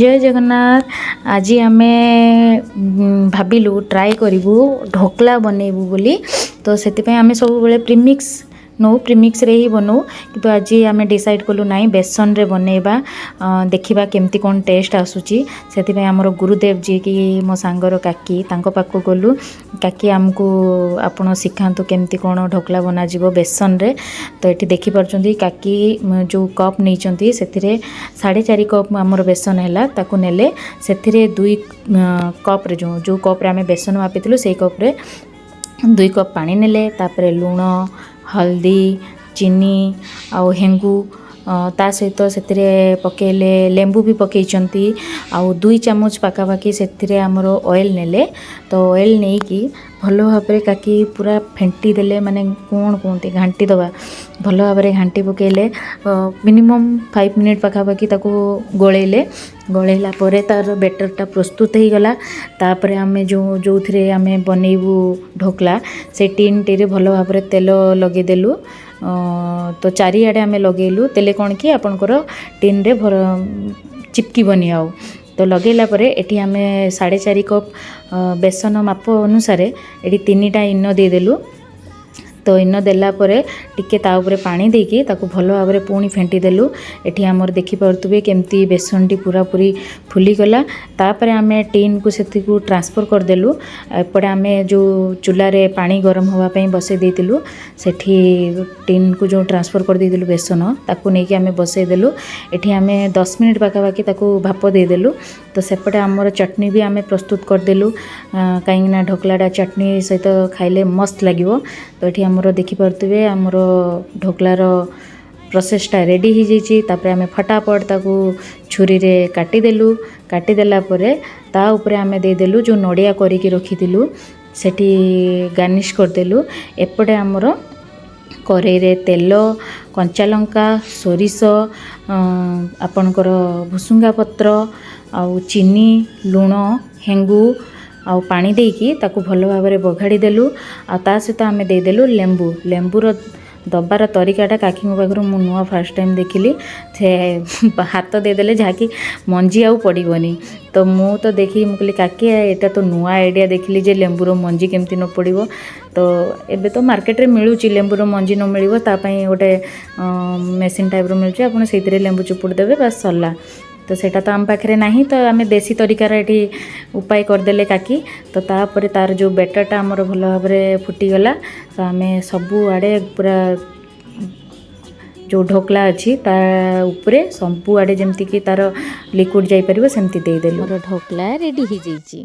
ଜୟ ଜଗନ୍ନାଥ। ଆଜି ଆମେ ଭାବିଲୁ ଟ୍ରାଏ କରିବୁ, ଢୋକଲା ବନେଇବୁ ବୋଲି। ତ ସେଥିପାଇଁ ଆମେ ସବୁବେଳେ ପ୍ରିମିକ୍ସ ନେଉ, ପ୍ରିମିକ୍ସରେ ହିଁ ବନଉ। କିନ୍ତୁ ଆଜି ଆମେ ଡିସାଇଡ଼୍ କଲୁ, ନାହିଁ, ବେସନରେ ବନେଇବା, ଦେଖିବା କେମିତି କ'ଣ ଟେଷ୍ଟ ଆସୁଛି। ସେଥିପାଇଁ ଆମର ଗୁରୁଦେବ, ଯିଏକି ମୋ ସାଙ୍ଗର କାକି, ତାଙ୍କ ପାଖକୁ ଗଲୁ। କାକି, ଆମକୁ ଆପଣ ଶିଖାନ୍ତୁ କେମିତି କ'ଣ ଢୋକଲା ବନାଯିବ ବେସନରେ। ତ ଏଠି ଦେଖିପାରୁଛନ୍ତି, କାକି ଯେଉଁ କପ୍ ନେଇଛନ୍ତି, ସେଥିରେ 4.5 କପ୍ ଆମର ବେସନ ହେଲା। ତାକୁ ନେଲେ, ସେଥିରେ 2 କପ୍ରେ, ଯେଉଁ ଯେଉଁ କପ୍ରେ ଆମେ ବେସନ ମାପିଥିଲୁ, ସେଇ କପ୍ରେ 2 କପ୍ ପାଣି ନେଲେ। ତାପରେ ଲୁଣ, ହଳଦୀ, ଚିନି ଆଉ ହେଙ୍ଗୁ, ତା ସହିତ ସେଥିରେ ପକାଇଲେ, ଲେମ୍ବୁ ବି ପକାଇଛନ୍ତି। ଆଉ 2 ଚାମଚ ପାଖାପାଖି ସେଥିରେ ଆମର ଅଏଲ୍ ନେଲେ। ତ ଅଏଲ୍ ନେଇକି ଭଲ ଭାବରେ କାକି ପୁରା ଫେଣ୍ଟି ଦେଲେ, ମାନେ କ'ଣ କୁହନ୍ତି, ଘାଣ୍ଟି ଦେବା। ଭଲ ଭାବରେ ଘାଣ୍ଟି ପକାଇଲେ। ମିନିମମ୍ 5 ମିନିଟ୍ ପାଖାପାଖି ତାକୁ ଗୋଳେଇଲେ। ଗୋଳେଇଲା ପରେ ତା'ର ବେଟରଟା ପ୍ରସ୍ତୁତ ହେଇଗଲା। ତାପରେ ଆମେ ଯେଉଁଥିରେ ଆମେ ବନେଇବୁ ଢୋକଲା, ସେ ଟିନ୍ଟିରେ ଭଲ ଭାବରେ ତେଲ ଲଗେଇଦେଲୁ। ତ ଚାରିଆଡ଼େ ଆମେ ଲଗେଇଲୁ। ତେଲେ କ'ଣ କି ଆପଣଙ୍କର ଟିନ୍ରେ ଭଲ ଚିପକିବନି। ଆଉ ତ ଲଗେଇଲା ପରେ ଏଠି ଆମେ 4.5 କପ୍ ବେସନ ମାପ ଅନୁସାରେ ଏଠି 3ଟା ଇନୋ ଦେଇଦେଲୁ। ତ ଇନୋ ଦେଲା ପରେ ଟିକେ ତା ଉପରେ ପାଣି ଦେଇକି ତାକୁ ଭଲ ଭାବରେ ପୁଣି ଫେଣ୍ଟି ଦେଲୁ। ଏଠି ଆମର ଦେଖିପାରୁଥିବେ କେମିତି ବେସନଟି ପୁରାପୁରି ଫୁଲିଗଲା। ତାପରେ ଆମେ ଟିନ୍କୁ ସେଥିକୁ ଟ୍ରାନ୍ସଫର୍ କରିଦେଲୁ। ଏପଟେ ଆମେ ଯେଉଁ ଚୁଲାରେ ପାଣି ଗରମ ହେବା ପାଇଁ ବସେଇ ଦେଇଥିଲୁ, ସେଠି ଟିନ୍କୁ ଯେଉଁ ଟ୍ରାନ୍ସଫର୍ କରିଦେଇଥିଲୁ ବେସନ, ତାକୁ ନେଇକି ଆମେ ବସେଇଦେଲୁ। ଏଠି ଆମେ 10 ମିନିଟ୍ ପାଖାପାଖି ତାକୁ ଭାପ ଦେଇଦେଲୁ। ତ ସେପଟେ ଆମର ଚଟଣି ବି ଆମେ ପ୍ରସ୍ତୁତ କରିଦେଲୁ, କାହିଁକିନା ଢୋକଲାଟା ଚଟଣି ସହିତ ଖାଇଲେ ମସ୍ତ ଲାଗିବ। ତ ଏଠି ଆମର ଦେଖିପାରୁଥିବେ, ଆମର ଢୋକଲାର ପ୍ରୋସେସଟା ରେଡ଼ି ହେଇଯାଇଛି। ତାପରେ ଆମେ ଫଟାଫଟ ତାକୁ ଛୁରୀରେ କାଟିଦେଲୁ। କାଟିଦେଲା ପରେ ତା ଉପରେ ଆମେ ଦେଇଦେଲୁ ଯେଉଁ ନଡ଼ିଆ କରିକି ରଖିଥିଲୁ, ସେଠି ଗାର୍ନିଶ୍ କରିଦେଲୁ। ଏପଟେ ଆମର କରେଇରେ ତେଲ, କଞ୍ଚା ଲଙ୍କା, ସୋରିଷ, ଆପଣଙ୍କର ଭୁସୁଙ୍ଗା ପତ୍ର ଆଉ ଚିନି, ଲୁଣ, ହେଙ୍ଗୁ ଆଉ ପାଣି ଦେଇକି ତାକୁ ଭଲ ଭାବରେ ବଘାଡ଼ି ଦେଲୁ। ଆଉ ତା ସହିତ ଆମେ ଦେଇଦେଲୁ ଲେମ୍ବୁ। ଲେମ୍ବୁର ଦବାର ତରିକାଟା କାକିଙ୍କ ପାଖରୁ ମୁଁ ନୂଆ ଫାର୍ଷ୍ଟ ଟାଇମ୍ ଦେଖିଲି। ସେ ହାତ ଦେଇଦେଲେ, ଯାହାକି ମଞ୍ଜି ଆଉ ପଡ଼ିବନି। ତ ମୁଁ ତ ଦେଖିକି ମୁଁ କହିଲି, କାକି, ଏଇଟା ତ ନୂଆ ଆଇଡ଼ିଆ ଦେଖିଲି ଯେ ଲେମ୍ବୁର ମଞ୍ଜି କେମିତି ନ ପଡ଼ିବ। ତ ଏବେ ତ ମାର୍କେଟରେ ମିଳୁଛି, ଲେମ୍ବୁର ମଞ୍ଜି ନ ମିଳିବ ତା ପାଇଁ ଗୋଟେ ମେସିନ୍ ଟାଇପ୍ର ମିଳୁଛି, ଆପଣ ସେଇଥିରେ ଲେମ୍ବୁ ଚୁପୁଡ଼ି ଦେବେ, ବାସ୍ ସରିଲା। ତ ସେଇଟା ତ ଆମ ପାଖରେ ନାହିଁ, ତ ଆମେ ଦେଶୀ ତରିକାର ଏଠି ଉପାୟ କରିଦେଲେ କାକି। ତ ତାପରେ ତାର ଯେଉଁ ବେଟରଟା ଆମର ଭଲ ଭାବରେ ଫୁଟିଗଲା, ତ ଆମେ ସବୁଆଡ଼େ ପୁରା ଯେଉଁ ଢୋକଲା ଅଛି ତା ଉପରେ ସବୁଆଡ଼େ ଯେମିତିକି ତାର ଲିକ୍ୱିଡ଼ ଯାଇପାରିବ, ସେମିତି ଦେଇଦେଲୁ। ମୋର ଢୋକଲା ରେଡ଼ି ହେଇଯାଇଛି।